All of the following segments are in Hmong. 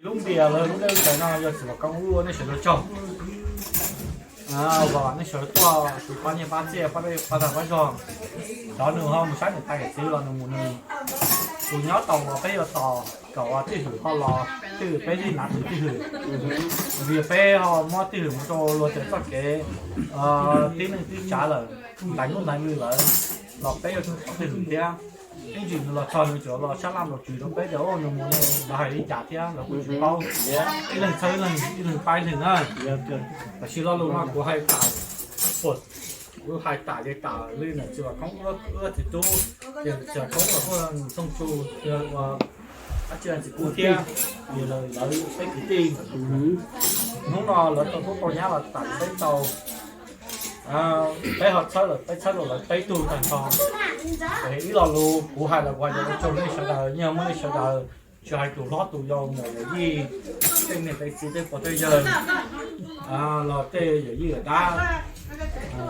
Lub npias lawv lub dej lub cawv no yog txiv Vam Koob ua nej sawv daws tsaug. Vam nej sawv daws tuaj tus pab nyiaj pab txiaj pab dej pab dag pab zog. Cov nws ho mus saib niam tais yawm txiv los nws mus nws. Tus nyob tau los peb yuav tos kom twj hwm ho los twj hwm peb thiaj hnav tus twj hwm. Vim peb ho muab twj hwm mus rau luag tej txoj kev tib neeg tib tsav lawm, ntais nuj ntais nws lawm los peb yuav tsum thov twj hwm thiab. Ib ntsis nws los txog nws tsuas los sab laj los tshwm rau peb tias nws mus ne, lawv hais li cas thiab lawv kuj tsis paub. Ib leeg txhawb ib leeg, ib leeg pab ib leeg na. Tam sim lo lus no kuv hais tas, kuv hais tas li tas li ntawm txiv Vam Koob wb txiv tub, txiv Vam Koob los kuj Txooj Tsu, ua dab tsi txiv Kub thiab, lawv peb kwv tij. Hnub no lawv tau tub tau nyab los tas peb tau, peb ho txhawb lawm, peb txhawb rau lawv peb tug tag nrho. Ib lo lus kuv hais los kuv hais cov ua tsaug nej sawv daws, yog muaj nej sawv daws, tsis hais tus hlob tus yau, muam yawm yij, tej niam tej txiv tej pog tej yawg, los tej yawm yij yawm dab,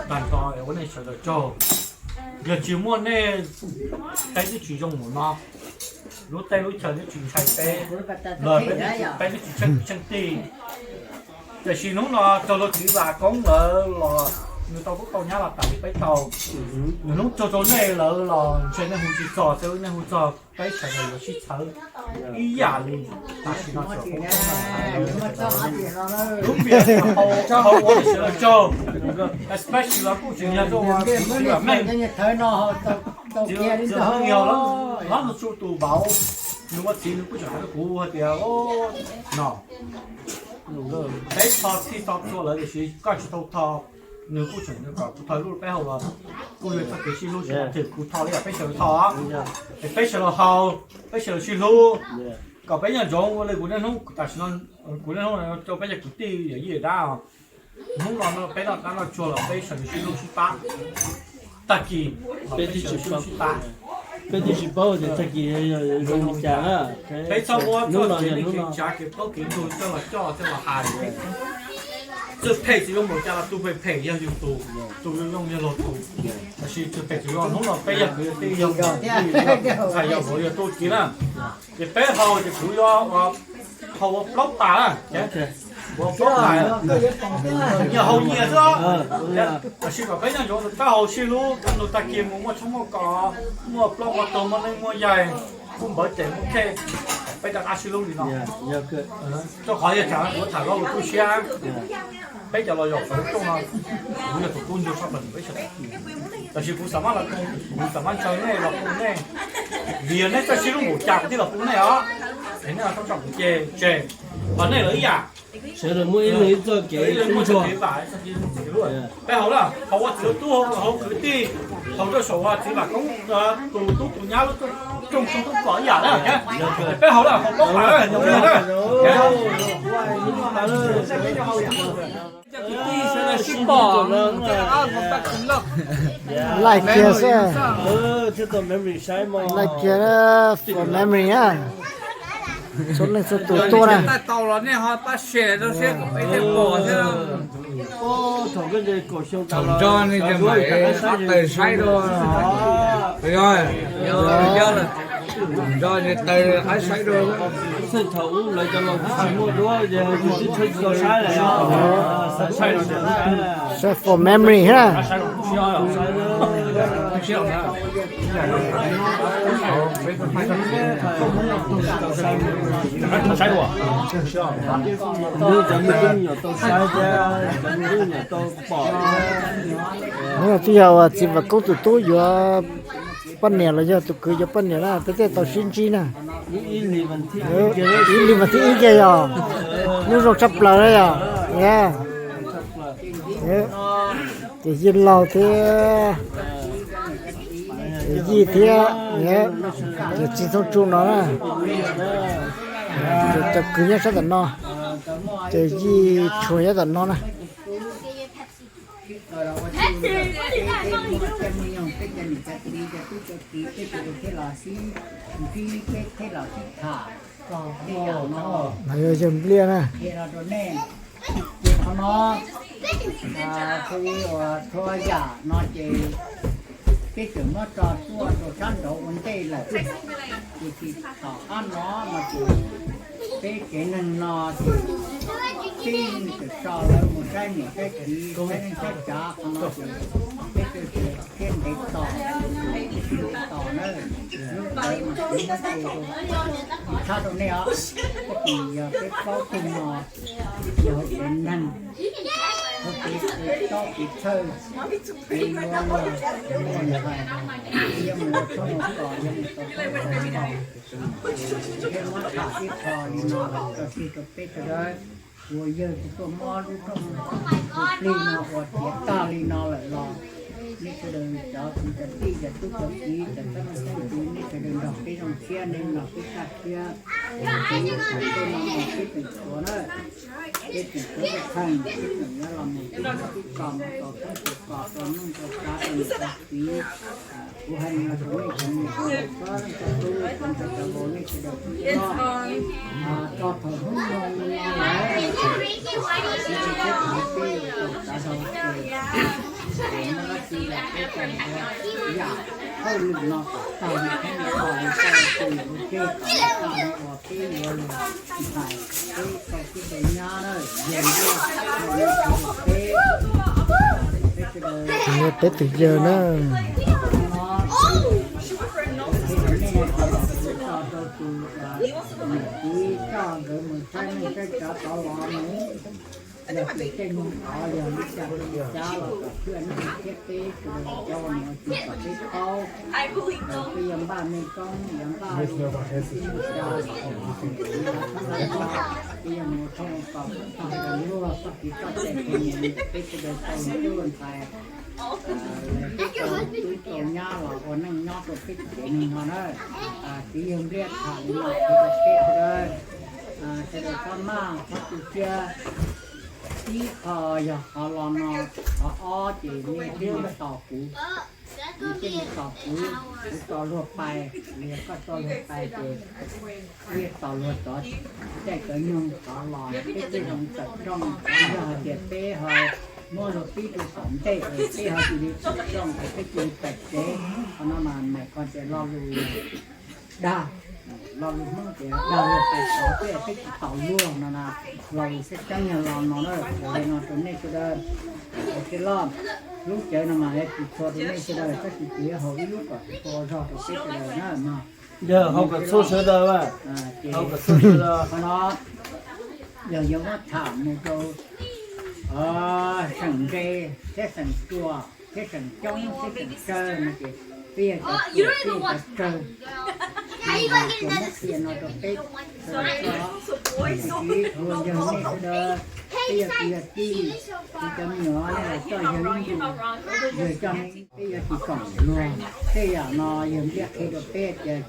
tag nrho es ua nej sawv daws tsaug. Yog tsis muaj nej peb twb tsis zoo mus no, lub teb lub chaw twb tsis ntshai peb, los peb twb tsis tsheej kwv tsheej tij. Tiam sis hnub no raug luag txiv Vam Koob lawv los nws tau tub tau nyab los tas li peb tau. Nws hnub raug rau nej lawv los ntshe nej hu tsis txog, txawm nej hu txog peb sawv daws yuav sib txhawb ib yam li tam sim no txawm poob toob na. Lub npias hau ua sawv daws tsaug, especially los kuj tseem yog rau txiv Vam Meej. Txiv Vam Meej yog hlob Ntxoov Tsu tus vauv, nws ua txiv nws kuj tseem hais rau kuv hais tias no, peb txhob txhij txhob txhua lawv tiam sis koj tsis tau tho. Nws kuj tseem kom kuv tho lub peb hau los kuj yog txoj kev sib hlub sib pab, kuv tho li yam peb sawv daws tho, es peb sawv daws haus, peb sawv daws sib hlub, kom peb nyob ntsoov ua li kuv niaj hnub, tam sim no kuv niaj hnub rau peb cov kwv tij yawm yij yawm dab os. Hnub no peb noj qab noj tsuag los peb sawv daws sib hlub sib pab, tag kis los peb sib hlub sib pab. Peb twb tsis paub tias tag kis zoo li cas na. Peb txhob muab txoj kev neej kev tsav kev plaub kev ntug coj los coj coj los hais. Txawj phem tsis zoo npaum cas los tus phem phem yog yus tus, tus zoo zoo yog luag tus. Tab sis txawj phem tsis zoo, hnub no peb yog kwv yog tij yog ntxhais yog vauv yog tub kiv na, ces peb haus ces kuv yuav haus ua plaub tas na, ua plaub tas, nyias haus nyias xwb. Tab sis kom peb nyob ntsoov, peb haus sib hlub, tag nrho tag kis mus muaj tshoob muaj kos, muaj plaub muaj tug muaj neej muaj yaig, kuj npawv tes muaj khej, peb rov qab sib hlub li no. Rau qhov yog tsam kuv tham lo lus tu siab, peb cov los yaum fawv rooj no, kuv yog tus tub ntsuag tshaj plaws peb sawv daws. Tab sis kuv xav mab los, kuv xav mab ntshaw nej los pub nej, vim yog nej txawj sib hlub npaum cas kuv thiaj los pub nej os. Es nej txhob tso kuv tseg, hos nej lawv ib yam. Sawv daws muaj ib leeg ib txoj kev, ib leeg muaj txoj kev vam. Peb haus lawm, haus ua txiv tub, haus kwv tij, haus rau saum txiv Vam Koob tus tub tus nyab lub rooj tshoob tub pom ib yam na. Peb haus lawm, haus plaub tas na. Laij kiag xwb. Laij kiag for memory na. Txhua leej txhua tus tuaj na. Thaum nrog nej tus maim qab taws saib dua, thaum nrog nej taws qab saib dua. Saib for memory ha. Hnub no twb yog uas txiv Vam Koob tus tub yuav poj niam los yog tus kwv yuav poj niam na, peb thiaj tau sib ntsib na. Ib hlis vas thib ib kiag yog hnub zoo tshaj plaws na yog. Ces Yij laug thiab, ces Yij thiab, ces txiv Txooj Tsu no na, ces cov kwv nyob sab tom no, ces Yij tshuav nyob tom no na. Mas yog yawg Npliaj na. Ces qhov no, kuv uas txhua yam no ces peb tseem muab tso tuaj rau sab nraud ua ntej lawm. Ces tsis tom qab no no ces Peb tsev neeg no ces peb tseem tso lawv mus saib niam saib txiv, saib neej saib tsav, qhov no ces peb tseem siab ntev tos, tos na. Lub ntawd mas kuv muab tshaj rau nej os, tab sis yog peb plaub tug no yog hauv tsev neeg, hauv kev txawj, kev txawj, kev yuav luag, kev muaj ntxhais, kev yuav mus ua tshoob ua kos, yuav mus tau tshoob ua kos. Peb muab tham ib qho li no rau sawv daws, rau peb sawv daws uas yawg tsis tuaj muab lub rooj tus plig no ua tiav tag li no lawm los, nej sawv daws cov kwv cov tij, cov tub cov kiv, cov xeeb leej xeeb ntxwv, nej sawv daws nrog peb zoo siab, nej nrog peb kaj siab. Peb no peb tseem tshuav na, peb tseem tshuav tus kheej, peb tseem yuav los mus tib tos mus tos tshoob tos kos, tos neej tos tsav, tos niam tos txiv. Kuv hais no rau nej cov niam cov txiv, cov tub cov ntxhais cov vauv, nej sawv daws txhob tso thaum hnub no lawm, peb tau txav tau ces muaj dab tsi los peb tau ua yam hauj lwm no kom tag li peb mus tau li tau tus yam ua ke kom tag li uas peb yuav luag ntxhais, peb tau tub tau nyab na, yawg Npliaj hais li no rau peb, peb sawv daws, peb tus yawg na. Kuv hais rau nej tias kuv tso rau tus niam txiv coj nkawd mus saib neej saib tsav tod los mus, yog tias tej neeg tod yog li cas li cas los kom txhua tus thiab peb sawv daws cov uas mus ua tsis kom peb paub. Peb yuav npaj mej koob, yuav npaj li cas, peb yuav mus thoob ua kos kom tag nrho luag txoj kev txoj cai, peb sawv daws tau tub ntxhais, peb tau tub tau nyab los ua neej nyob rau peb tus tsev neeg no na. Txiv yawg Npliaj tham li no qhia rau peb sawv daws, sawv daws txhob maj txhob tu siab. Ib qho yog qhov los no, qhov ob ces nej thiaj li tos kuv, nej thiaj li tos kuv, kuv tso luag pais, yog koj tso luag pais ces peb tos luag tod caij cov nyoog tod los peb thiaj zoo tawm rooj. Yog hais tias peb ho muab luag pib rau tom ntej es peb ho cia li tawm rooj es peb cia li pais tsev, qhov no mas nais kho tias lo lus dag, lo lus Hmoob tias dag luag pais tod xwb peb tsis tos luag no na. Lo lus tseeb tseeb yog lo no na, kuv hais no rau nej sawv daws. Ua tij loj, lub cawv no mas yuav tsis txhua rau nej sawv daws, tab sis kuv yuav haus ib lub kom txhua zog rau peb sawv daws na no. Yog haus kom txhua sawv daws, haus kom txhua sawv daws. Qhov no yog yuav muab tham mus rau seem ntse thiab seem ruam thiab seem coob thiab seem tsawg no ces peb yog cov ruam peb yog cov tsawg. Kuv muab qhia no rau peb sawv daws tso, tiam sis tsuas yog nej sawv daws, peb yog kwv yog tij, kuv cov me nyuam nej los coj yawg ib yam, yawg coj peb yuav tsis koom luag. Tej yam no yawg Npliaj qhia rau peb tias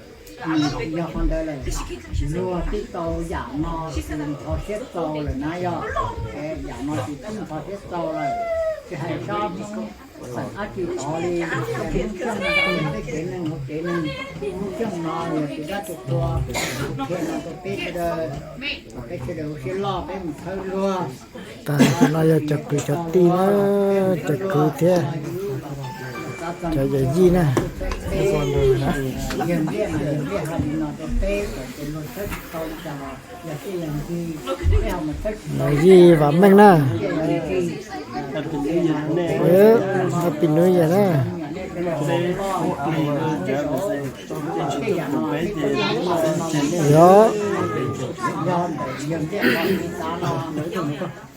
nws tsis yog qhov ntawd lawm. Luag twb tau yam no tsis ntxhov siab txaus lawm na yog, yam no tsis twb ntxhov siab txaus lawm. Tsis hais sab Hmoob xeem dab tsi tod li, Hmoob Xyooj no, peb tsev neeg hauv tsev neeg Hmoob Xyooj no yog tus dab tus qhua qhia no rau peb sawv daws, kom peb sawv daws ua siab loj peb mus txhawb luag. Tag no yog cov kwv cov tij na, cov kwv thiab cov yawm yij na. Yawm yij Vam Meej na. Happy New Year na. Yog.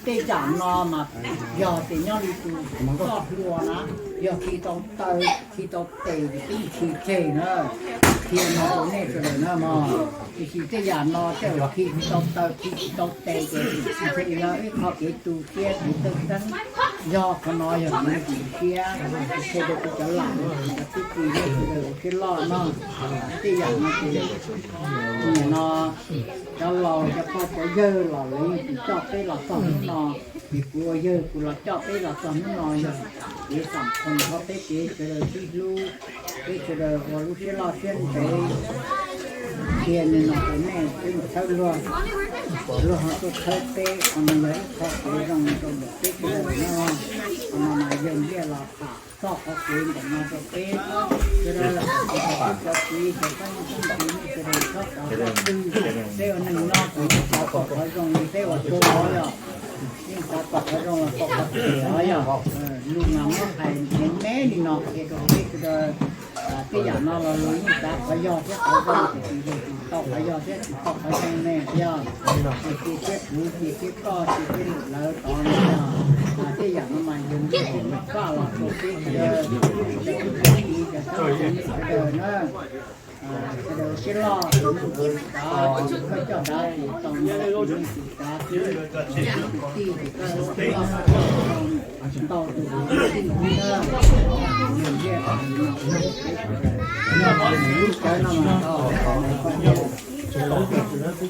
Tej yam no mas yog tias nyob li tus txoj hlua na, yog khi tau taw khi tau tes ces peb khi tseg na. Qhia no rau nej sawv daws na mog. Tiam sis tej yam no tej uas khi tsis tau taw khi tsis tau tes ces ntshe yog ib qho kev tu siab kev txawj xeeb. Yog qhov no yog kuv tu siab, qhia rau kuv cov lam cov tub ki nej sawv daws ua siab loj mog. Tej yam no ces nim no cov laus cov pog cov yawg los lawv yeej tsis coj peb los txog hnub no, ces kuv ua yawg kuv los coj peb los txog hnub no yog kev xam phoom rau peb kev sawv daws sib hlub, peb sawv daws ua lub siab loj siab ntev. Qhia li no rau nej, peb mus txhawb luag, luag ho tuaj txhawb peb, qhov no yog ib qho kev zoo rau ntawm peb sawv daws na. Qhov no mas yawg Npliaj los tham Txoj qhov kev ntawm no rau peb, sawv daws cov txiv cov tub nej sawv daws txhob kov qhov twg, peb ua neeg no kuv xav pom qhov zoo li peb ua tub os yog, yeej xav pom qhov zoo los pom qhov phem os yog. Lus no muab hais me me li no qhia rau peb sawv daws, tej yam no los luag yeej xav qhov yog thiab qhov zoo, tus twg yog tus tau qhov yog thiab tus tau qhov zoo ne yog. Ces cia siab kuv, cia siab koj, cia siab lwm lawv tod no yog. Tej yam no mas yog ntiaj teb Vaj los rau peb sawv daws, cov tub cov kiv cov txheeb txheem sawv daws na. Sawv daws siab loj, tus koj coj dav tus tau, tus kav tus tij tus koj loj ntau tus tij na. Lub cawv no mas tau, tau peb sawv daws hauv,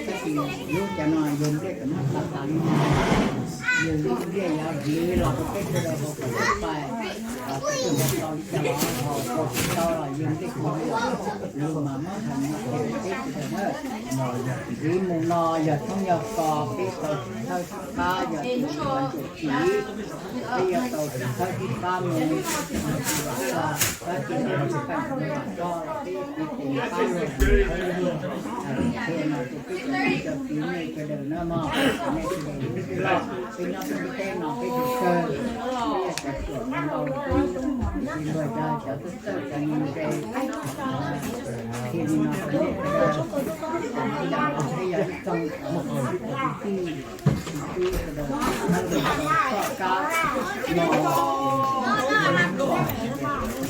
tab sis lub cawv no yog ntiaj teb no tas tas li, yog lub ntiaj yav viv los rau peb sawv daws hauv kom txawj pais, txawj tau li cas los haus, tau tsis tau los yog ntiaj teb no, lus mas muab hais no qhia rau peb sawv daws na. Viv mus no yog thoob yog kos peb tau tsis thawj tsis thab yog tus ntsuam tsim, peb yuav tau tsis thawj tsis thab mus, tsis vam txog, tab sis peb tsis pheej tsis vam txog los peb tsis tus pab luag, qhia no rau peb cov txiv cov kiv nej sawv daws na mog, nej sawv daws lub ntiaj loj, peb nyob peb ntiaj teb no peb tsis kawg, peb yog cov ruam ntau, tsis luag cov, cov txawj txawj cov ntse, qhia li no rau nej sawv daws, peb yog ib tsoom kwv tij, kwv tij sawv daws, txoj kab no,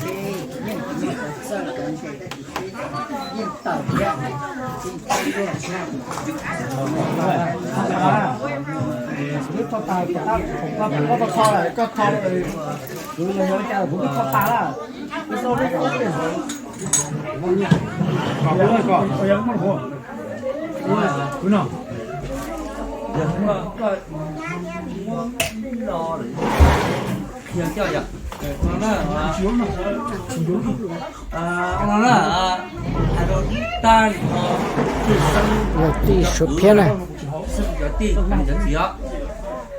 peb yeej tsis muaj cov txawj cov ntse, tab sis peb yeej tawm thiab, kuv twb kho tas, koj kho lawm, kuv twb kho tas lawm. Yog tij Suav Phiab na. Cov tij cov txiv os,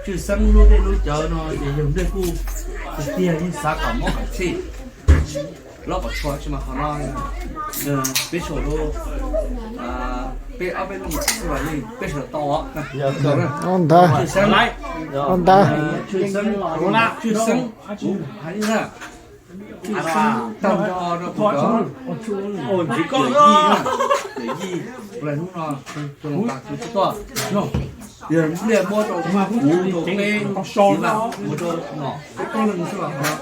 Tswj Xeeb lub dej lub cawv no ces yawg Nplej kuj tiag tiag yeej xav kom muab kom tsij. Loj kom tshua tsis mas qhov no peb sawv daws, peb ob peb leej xwb los yeej peb sawv daws tau os. Ntawd, ntawd. Tswj Xeeb, Tswj Xeeb, kuv hais ib zaj, tag nrho rau kuv cov yawm yij, yawm yij, hnub no kuv tsis tuaj, yawg Nplej muab rau kuv rau peb txiv lam mus rau nom peb koob leej xwb los qhov no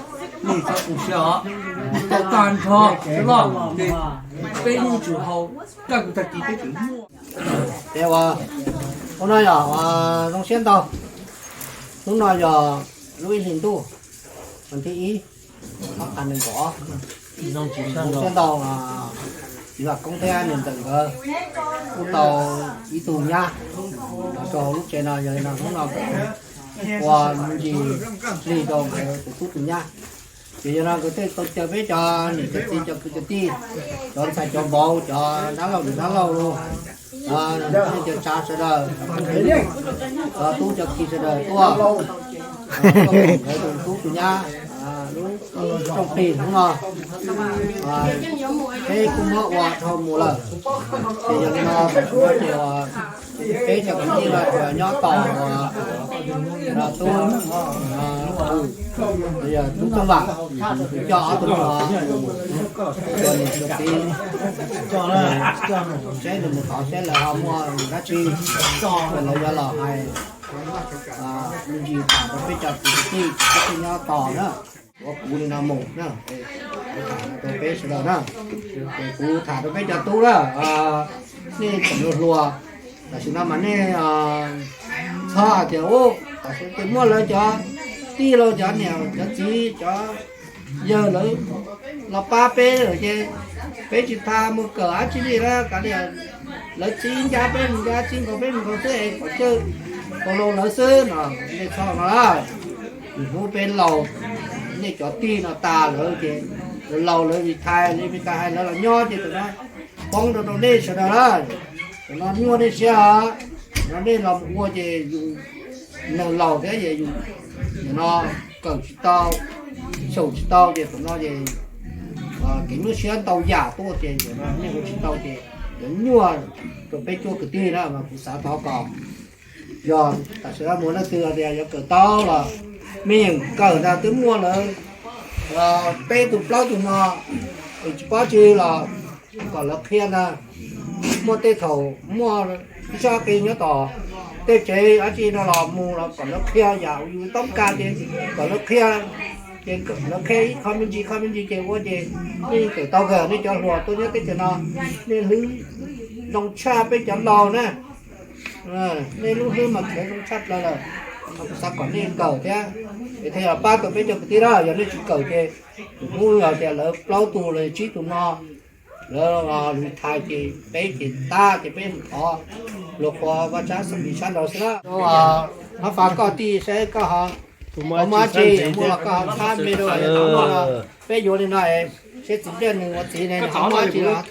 nej txhob tu siab os. Tau tag nrho sawv loj ces peb yeej tsum haus, kaj ntug tag kis peb tsum muaj. Ces ua, hnub no yog zoo siab ntau, hnub no yog lub ib hlis ntuj, vas thib ib, ob phav nees nkaum ob. Zoo siab ntau, txiv Vaj Koob thiab niam ntxawm nkawd kuj tau ib tug nyab los rau hauv lub tsev no, yog li no hnub no nkawd ua me ntsis hli rau nkawd tus tub tus nyab. Ces yog no nkawd thiaj tau caw peb cov niam cov txiv cov kwv cov tij, cov ntxhais cov vauv, cov dab laug niam dab laug, nej cov tsav sawv daws, cov tub cov kiv sawv daws tuaj, nkawd tus tub tus nyab lub rooj plig hnub no peb kuj muab ua dhau mus lawm. Ces yog li no ces peb cov kwv tij no nyob tos uas tub, yog tub Tooj Vam, coj ob tug no, ua niam ua txiv, seb nws mus tod seb lawv ho muaj dab tsi, lawv yuav los hais me ntsis tham rau peb cov kwv tij, peb nyob tos na. Ua kuv li no mus na, rau peb sawv daws na. Ces kuv tham rau peb cov tub na, nej tseem hluas, tam sim no mas nej txhob hais tias, u, tam sim no muaj lawv cov tij laug cov niam cov txiv cov yawg lawv los pab peb lawm ces peb tsis tas mus kawm dab tsi li na, kav liam lawv txib ncaj peb mus ncaj, txib nkaus peb mus nkaus xwb es kom cawj kom laus lawv xwb no, nej txhob los na. Hnub peb laus, nej cov tij no tas lawm ces laus lawv retire li Meskas hais lawv los nyob ces tus no poob rau rau nej sawv daws na. Thaum no nyuaj nej siab, no nej los ua ces yus neeg laus thiab es yus no kawm tsis tau, xyaum tsis tau ces thaum no ces kev nyuaj siab ntau yam tuaj ces nej ua tsis tau ces yuav nyuaj rau peb cuab kwv tij na. Mas kuv xav thov kom yog tam sim no muaj leej twg hais tias yuav kawm tau los mej yeem kawm ntag, twb muaj lawv peb tug plaub tug no, tsis paub tsi los kom lawv qhia ntag. Muaj tej thaum muaj ib sab qi nyob tom tej tsev dab tsi no los mus los kom lawv qhia yam yus toob kas ces kom lawv qhia, ces lawv qhia ib qho me ntsis qho me ntsis ces ua ces nej kawm tau kawg. Nej cov hluas tuaj nyob teb chaws no, nej hlwb zoo tshaj peb cov laus na. Nej lub hlwb mas khiav zoo tshaj plaws lawm. Kuv xav kom nej kawm thiab, es thiaj yog pab tau peb cov kwv tij na. Yog nej tsis kawm ces tus hnub yog tias lawv plaub tug los tsib tug no lawv retire ces peb ces tag ces peb mus thov luag qhuas Vaj Tsab Xeem Lis sab nraud xwb na. Hab Fas koj tij saib koj ho muaj dab tsi muaj los koj ho txhab me rau, peb yuav li no es seb txiv ntiag nws ua txiv ne, muaj dab tsi los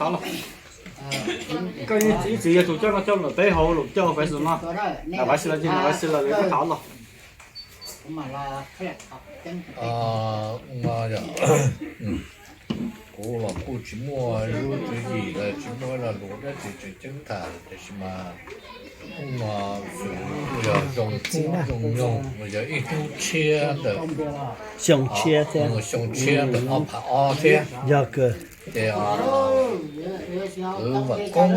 tham peb. Koj txiv yog tus coj no coj lawm peb hauv lus coj Facebook no, na vaj si los vaj si los koj tham los. Kuv los kuj tsis muaj lub tswv yim los tsis muaj ib lo lus dab tsi tseem ceeb tham, tiam sis mas hnub no xwm kuj yog zoo hnub zoo nyoog, yog ib hnub tshiab ntawm, xyoo tshiab ntawm ob phav ob thiab. Ces kuv vam koob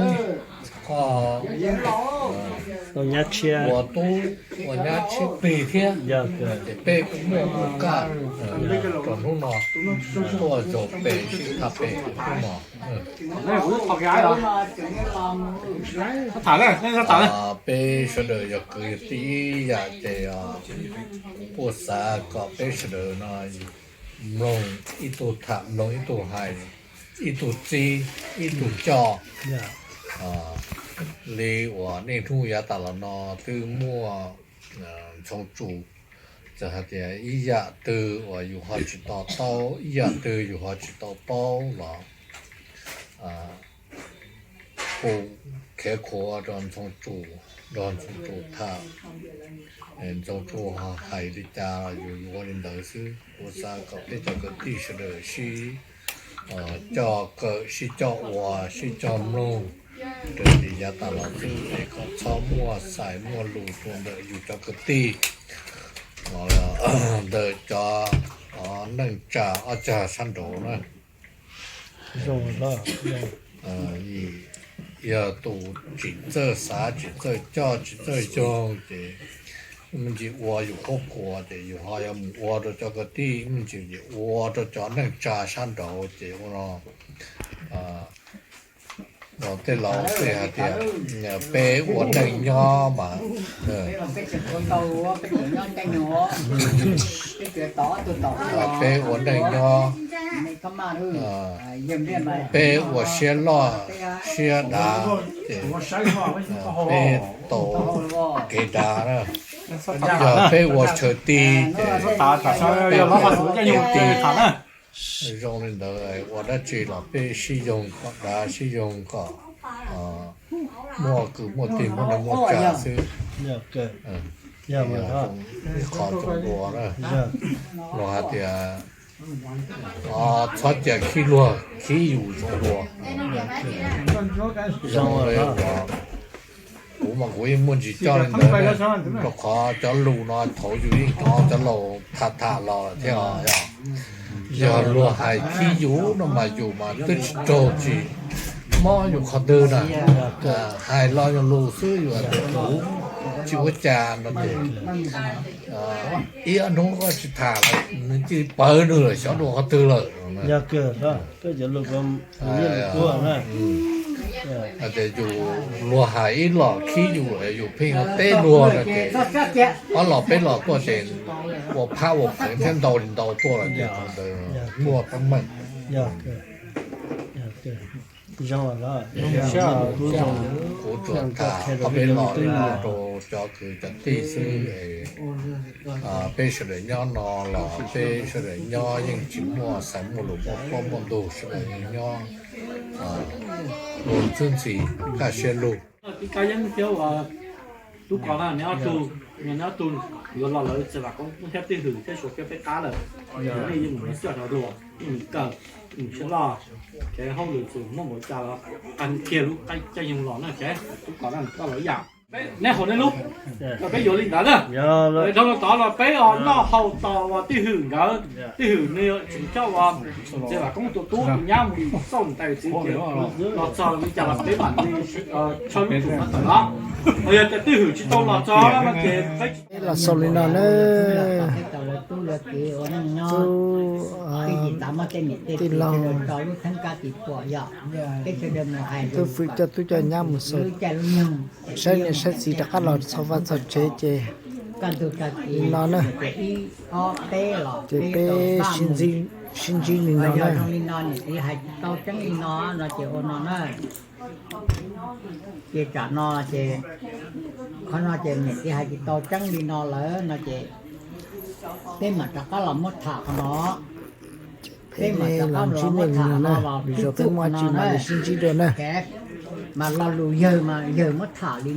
koj ua tub ua nyab tshiab plig thiab, ces peb kuj muaj ua kaj rau hnub no tuaj zaum pem sib tham pem hnub no. Peb sawv daws yog kwv yog tij ib yam ces kuv kuj xav kom peb sawv daws no mloog ib tug tham, mloog ib tug hais, ib tug txib ib tug coj li uas niaj hnub yav tas los no twb muaj Ntxhoo Tsu. Txawm hais tias ib yam twg uas yus ho tsis to taub, ib yam twg yus ho tsis to taub los kuj khiav khuav rau Ntxhoo Tsu, nrog Ntxhoo Tsu tham. Ntxhoo Tsu hais li cas yus yuav li ntawd xwb. Kuv xav kom peb cov kwv tij sawv daws sib coj kawm, sib coj ua, sib coj mloog raws li yav tas los xwb, es kom txhob muaj xais muaj lus rau ntawm yus cov kwv tij, ntawm cov neej tsa ob cag sab nraud na. Yog tus tsis txawj xav, tsis txawj coj, tsis txawj yoog ces me ntsis ua yus qhuab qhuas ces yus ho yuav mus ua rau cov kwv tij, me ntsis ua rau cov neej tsa sab nraud ces ua no. Los tej laus tej hais tias peb ua neej nyob mas, peb ua neej nyob, peb ua siab loj siab dav ces peb tau kev dav na. Yog peb ua tshaw ti ces peb kev ti. Zoo li ntawd ua dab tsi los peb sib yoog kom dav, sib yoog kom muaj kwv muaj tij, muaj neej muaj tsa xwb. Ib qho zoo dua na, luag hais tias txhob cia khib luag khib yus zoo dua. Zoo li kuv mas kuv yeej muaj ntsis coj li ntawd, rau qhov cov lus no thaum yus yeej hnov cov laus tham tham los thiab os. Yog luag hais khib yus no mas yus mas twb tsis raug tsis mob yus qhov twg na. Hais lo yog lus xwb, yus hais tias kuv tsis ua cas no ces ib ob hnub koj tsis tham lawm nws cia li pawv nws lawm, xyov dua qhov twg lawm. Hais tias yus luag hais ib los khib yus, yus pheej teb luag no ces ob los peb los tuaj ces ua phab ua pheev thiab ntau li ntau tuaj lawm ces ntawd muaj teeb meem. Kuv tsuas tham ob peb los rau cov kwv cov tij xwb. Peb sawv daws nyob no los peb sawv daws nyob yeej tsis muaj xaiv muaj lus, muaj plaub muaj ntug, sawv daws nyob Ua txuj ntxim kaj siab lug. Tib kab yeeb thiab ua tub ko na, neb ob tug, neb ob tug yuav los lawv txiv vam koob thiab twj hwm thiab suav kiab peb qab lawm. Nej yeej mus xyuas rau dua, yeej mus kawm, mus siab loj, ces hauj lwm txus muaj npaum cas los qag kiag lub caij nyoog los na, ces tub ko na koj los ib yam. Neb haus neb lub, peb yuav li ntawd na. Dhau los tod los peb noj haus tos ua twj hwm nkawd, twj hwm nws tseem coj ua txiv vam koob tus tub tus nyab mus xauj ntais txiv ces los txog li cas los peb mam li tshawb lub tsum no tawm los. Yog tias twj hwm tsis tau los txog no ces peb los xaus li no na. Tub, tij laug, tub fwm coj tub coj nyab mus xaus, saib niam saib txiv rov qab los txog vaj txog tsev ces li no na. Ces peb sib ntsib li no na. Ces tsam no ces, qhov no ces niam txiv hais tsis tau tseeb li no lawm no ces peb mam rov qab los muab tham qhov no. Peb mam rov qab los muab tham no los peb muab tsis mam li sib ntsib dua na. Mas lo lus yawg mas yawg muab tham li